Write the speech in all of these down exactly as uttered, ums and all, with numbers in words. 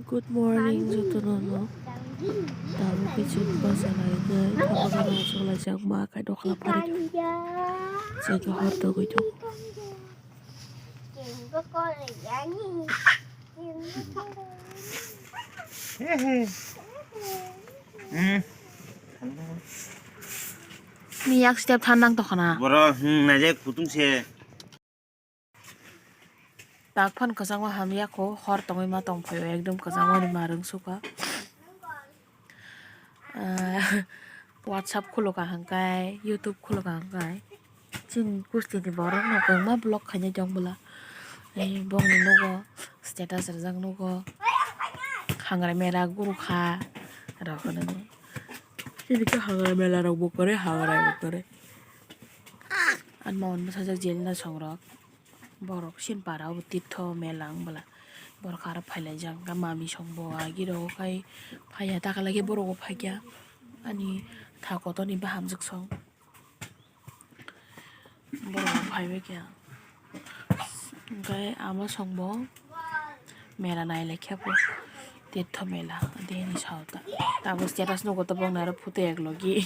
Good morning, jotono no. Tabuk khe chwng basa lainai, thangma gana achuk laijak ma khai dokhla pharik. Chwng khe hor togwi tongo. Ni yak step than nang tokha na. Boro, hmm, naijak kutung se. Tak phan kwchangma hamya kho, hor tongwi ma tong phaio, ekdom kwchangmani ma rwng sukha. Ah, WhatsApp khulo kaham kai, YouTube khulo kaham kai. Chini kusti ni borok no kwbangma vlog khainai tong bwla. Ei bongni nugo, status rijak nugo. Hangrai mera guru kha rok hinwi. Chini khe hangrai mela rok bo kwrwi, hangrai bo kwrwi. Ani mama ni bwsajak jelina songrok. Borok sini para o tirtho mela wng bwla. Borok aro phailaijak, hwnkhe mami song bo agi rogo khai phaiya, takhala khe borok bo phaikha. Ani tha kotor ni bahamjwk song. Borok bo phaibai kha. Hwnkhe ama song bo mela nailaikha bo. Tirtho mela, dini sao ta. Tabuk status nugo to bongni aro photo ek logi.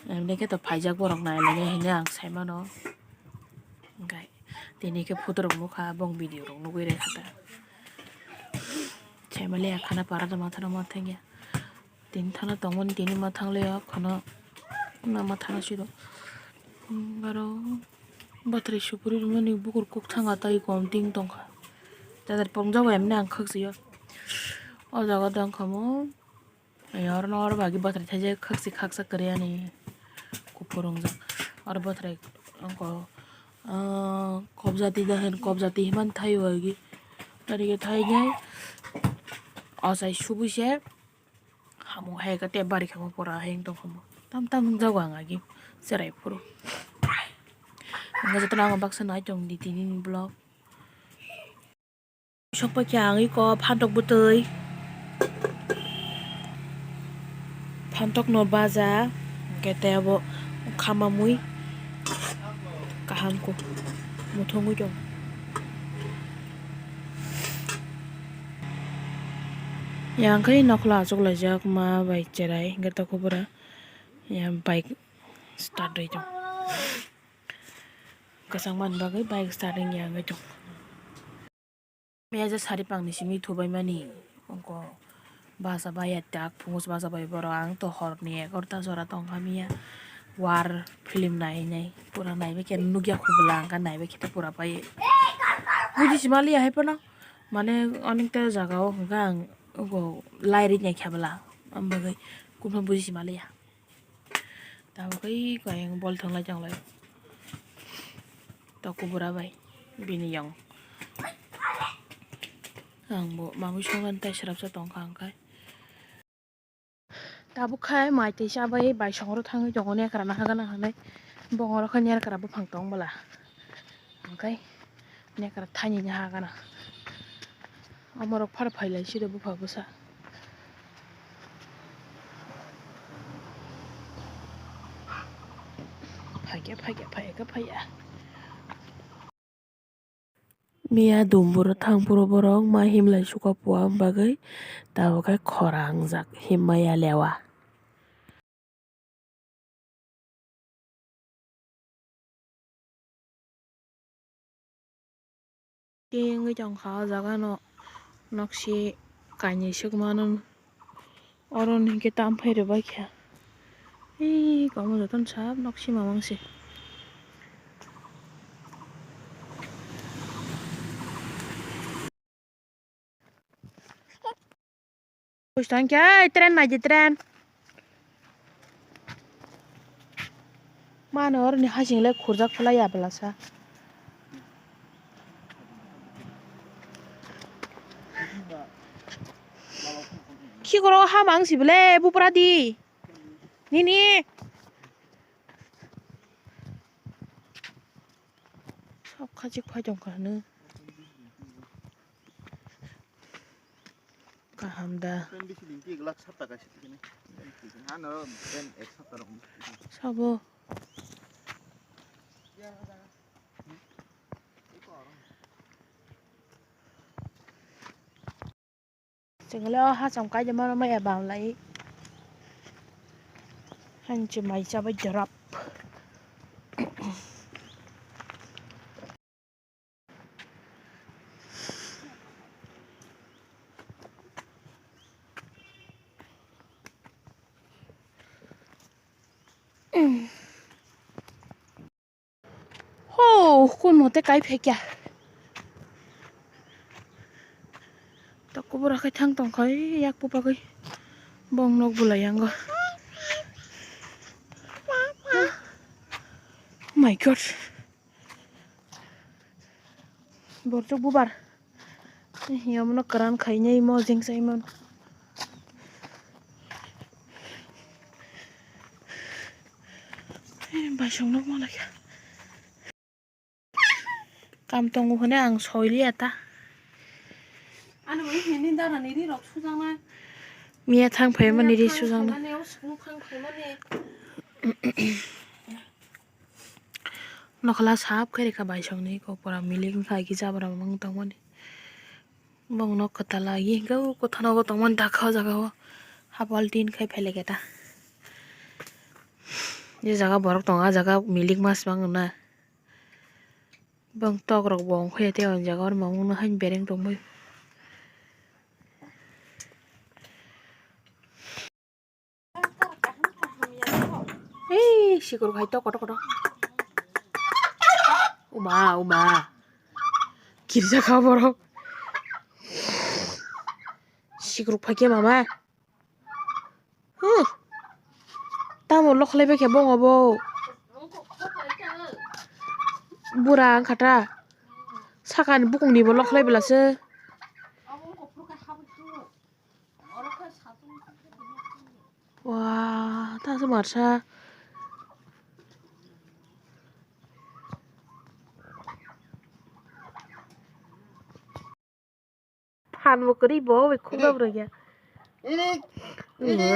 Emni khe to phaijak borok nailainai hinwi ang sai mano. Hwnkhe tini khe photo rok nukha, bong video rok nugwi rwkha ta. Saimaliya khana para da mathano ma thangya. Tini thana tongmani tini ma thangliya khana na ma thana siro. Aro bathri supuri rwmani bukur kuk thanga tai kom ting tongkha. Tadar pongjago emni ang khakchio. O jaga dangkha mo. Ai, oro no oro bagi bathrai thaijak khakchi khaksa kwrwi ani kuphur wngjak. Oro bathrai wngkha, ah, kobjati da hin, kobjati hinmani thaio agi. Tari khe thainai achai subui se hamung hai khe tei bari khe pura hai wng tong kha mo. Tam tam wngjago ang agi cherai phuru. Ang jotono ang baksa nai tong di tini ni vlog. Sokpakya ang iko phantok bwtwi. Phantok no baja, hwnkhe tei abo khamamwi kaham khe muthungwi tong. Yang khe nokhla achuk laijak ma bai cherai, hwnkhe takhuk bwra yang bike start rwi tong. Kwchang mani bagwi bike start wngya wngwi tong. Mia je sari pangni simi thubai mani, ongko basa bai ya tak phungus basa bai borok ang to horni egarota jora tong kha mia war film nai nai pura naibai khe nukya khubla ang kha naibai khe pura pai buji sima liya hai phano mane onek ta jaga o hwnkha ang oko lai ri nai kha bwla am bagwi kufang buji sima liya. Tabuk khe kayang bol thanglai thanglai. Taku bura bai bini yang. Ang bo mamui songani tai srapsa tongkha ang khai. Tabuk khai mai tei chabai bai songro thangwi tongo nekra nahagana hinwi. Bongoro khe nekra buphang tong bwla. Ang khai. Nekra thani ni ha gana. Omorok phar phailai side bupha bwsa. Phaikya, phaikya, phaikya, phaikya. Miya dumburo thangphuru borok ma himlai suka puwa bagwi tabuk khe khorang jak himmaya lewa. Tei wngwi tongkha o jaga no nokse kainwi swk mano oro ni hwnkhe tam phai rwbaikha. Ee kwbangma jotono sak nokse mamang se. Bwswk tongkhe, ei, train naidi, train. Mano oroni hasing le khurjak phalai ya bwlasa. Khikoro hamang si bwle bupra di. Nini. Sok khachik phai tongkha hwnwi. Kaham da. Pen bisi din ki glak sat taka siti kene. Ano pen ek sapta rok. Sabo. Tenglo hacham kaijama rwmai ya bam lai. Hanchi mai chabai jorap. Ho, kun mote kai phekya. Toko bora khai thang tong khai yak pu pakai. Bong nok bulai yango. Oh my God. Borok bubar. Yomono kwran khainai mo jeng saimano. Baisong nok malaikha. Kam tongo hwnwi ang soiliya ta. Ano bai hini dara ni ri rok sujakna. Miya thang phaimani ri sujakna. Thang phaimani, o sukno thang phaimani. Nokla sap khe rikha baisongni kokora milik wngkha agi jabra mang tongmani. Bongno kwtal agi hwnkhe o kwthano tongmani dakha o jaga o hapal tin khai phailai khe ta. Je jaga borok tongo a jaga milik mas bang na. Bong tok rok bo ongkhe tei o jaga o mamung no haino bereng tongbai. Ei, sikur khai to koto koto. Uma, uma. Kirja kha borok. Sikur phai khe mama. Huh. Tamo lokhlai bai khe bongo bo. Bura wngkha ta. Sakani bukungni bo lokhlai bela se. Wah, ta se marsa. Phan bo kwrwi bo, bai khuk rok rwgya. Ini, ini.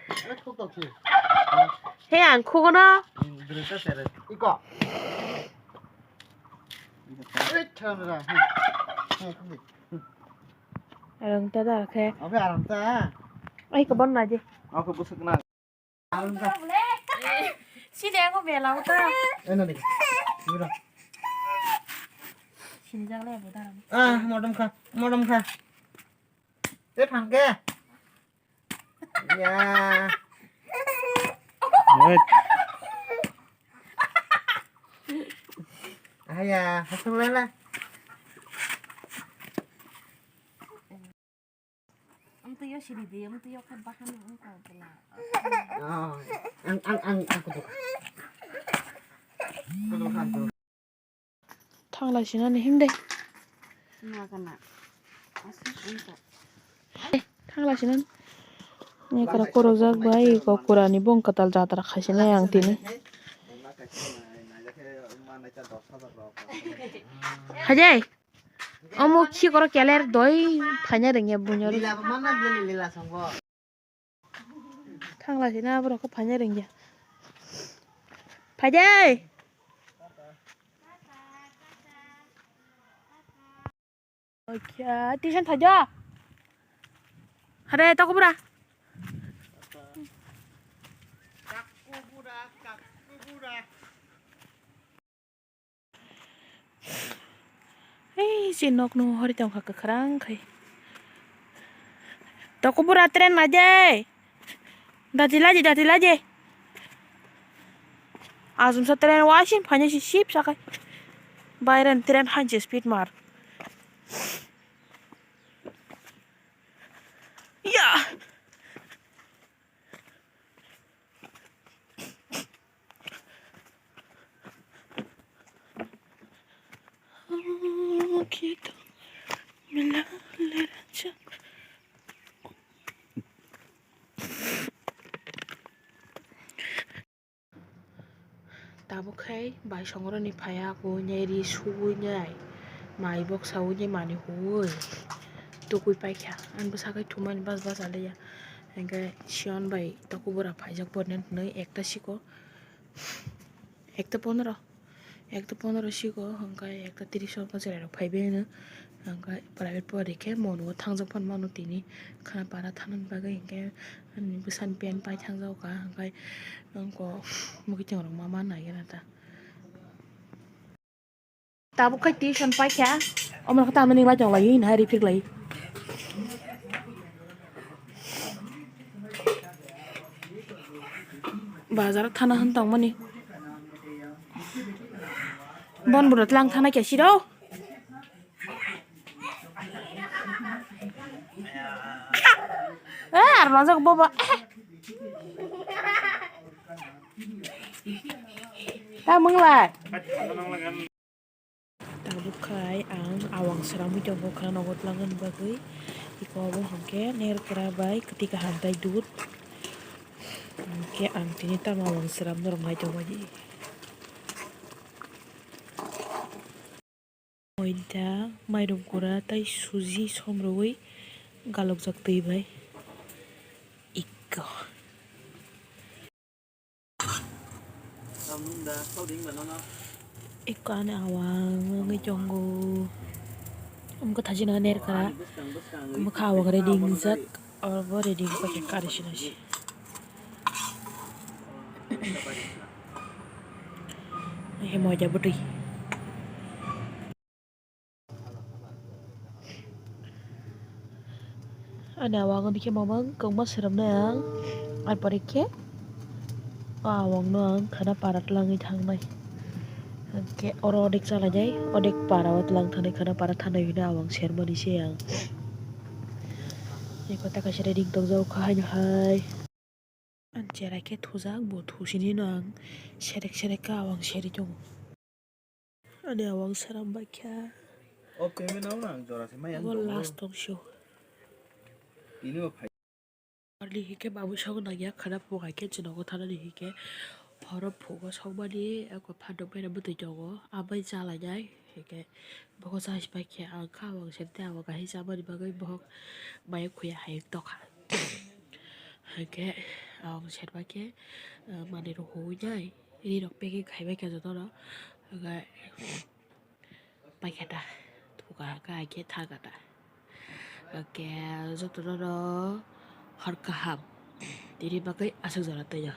Ini khuk tok si. He, ang khugono. Ini dresa sere. Iko. Ini thang ra. He, khuk. Arang ta da khe. Oke, arang ta. Ai, ko bon na je. Oke, busuk na. Sini aku bela uta. Eh, nanti. Mira. Sini jaga le buta. Ah, modom kha, modom kha. Eh, phangke. Ya. Ayah, hasil lela. Ang tuyo siri di, ang tuyo ka bahan ang ka pala. Oh, ang, ang, ang, ang kudu. Kudu kan tu. Thanglai sinani himde. Nagana. Asuk ang ka. Thanglai sinani. Ni kara korojak bai ko kurani bong katal jatra khaisinai ang tini. Hajai. Omo khikoro keler doi phaina rengya bunyar. Lila bo manna lila lila songbo. Thangla sina borok khe phaina rengya. Phaidai. Oke, tuition thajo. Hare toko bura. Ei, je nokno hori tongkha kwkhwrang khai. Toko bura train naidi. Dati laidi, dati laidi. Asumsa train waising phainai si sip sakai. Bairan train hanse speed mar. Ya. Quieto, me la lerancha. Tabuk khai bai songoroni phaiya, kuinai ri suinai, mai boksa uinai mani huui tukui paikha. Ani bwsa khai thumani bas bas aliya. Hinkhe Siyon bai toko bura phaijak bornen hwnwi ekta siko, ekta pondro, ekta pondro siko, hinkhe ekta tris o cherai rok phaibai hwno. Hwnkhe private pore khe mono thangjak phano mano tini khana para thanani bagwi, hwnkhe ani bwsani pant pai thangjak kha, hwnkhe ang kok mwkhwtwng rok ma manna nai gana ta. Tabuk khai tuition paikha, omo khe tamani lai tong lai, hai rifrik lai. Bazar thana hwn tongmani. Bon bwrwi tlang thana khe siro. Eh, ar manjak bobo. Ta mwnglai. Tabuk khai ang awang sramwi tongo khana nogo tlangnani bagwi. Iko obo hwnkhe nerkra bai kwtwi kaham tai dud. Hwnkhe ang tini tamo awang sramno rwngwi tongmani. Moida, mairum gura tei suji somrwui galokjak twi bai. Ikko. Ikko ani awang wngwi tongo. Wngkha thajina nerkra. Mwkha awang ready wngjak. Abo ready wngkha khe kari sinasi. He moida bwtwi. Ani awang ani khe mamang kwbangma swnamnai ang, ar pore khe o awang no ang khana para twlangwi thangnai. Hwnkhe oro odek chalainai, odek para o twlang thangnai, khana para thanai hwnwi awang sermani se ang. Eko ta kaisa ready wng tong jago kha haino hai. Ang cherai khe thujak, bo thusini no ang serek serek khe awang serwi tongo. Ani awang sram bai kha. O payment no nang jora se maya. Abo last tong sio. Ini o phai. Arli hike babu sok nang ya khana phungai khe chinogo thanani hike horo phugo sokmani eko phandok bai bwtwi tongo abai chalainai hike bogo chai pai khe ang kha awang serte awang kahai chamani bagwi bohok maya khuya hai tokha. Hwnkhe ang serbai khe, eh, manwi rok huwi nai, ri rok packing khai bai khe jotono. Hwnkhe paikha ta, thuka hwnkhe ai khe thangkha ta. Hwnkhe jotono no hor kaham, tini bagwi aswk jora twi o.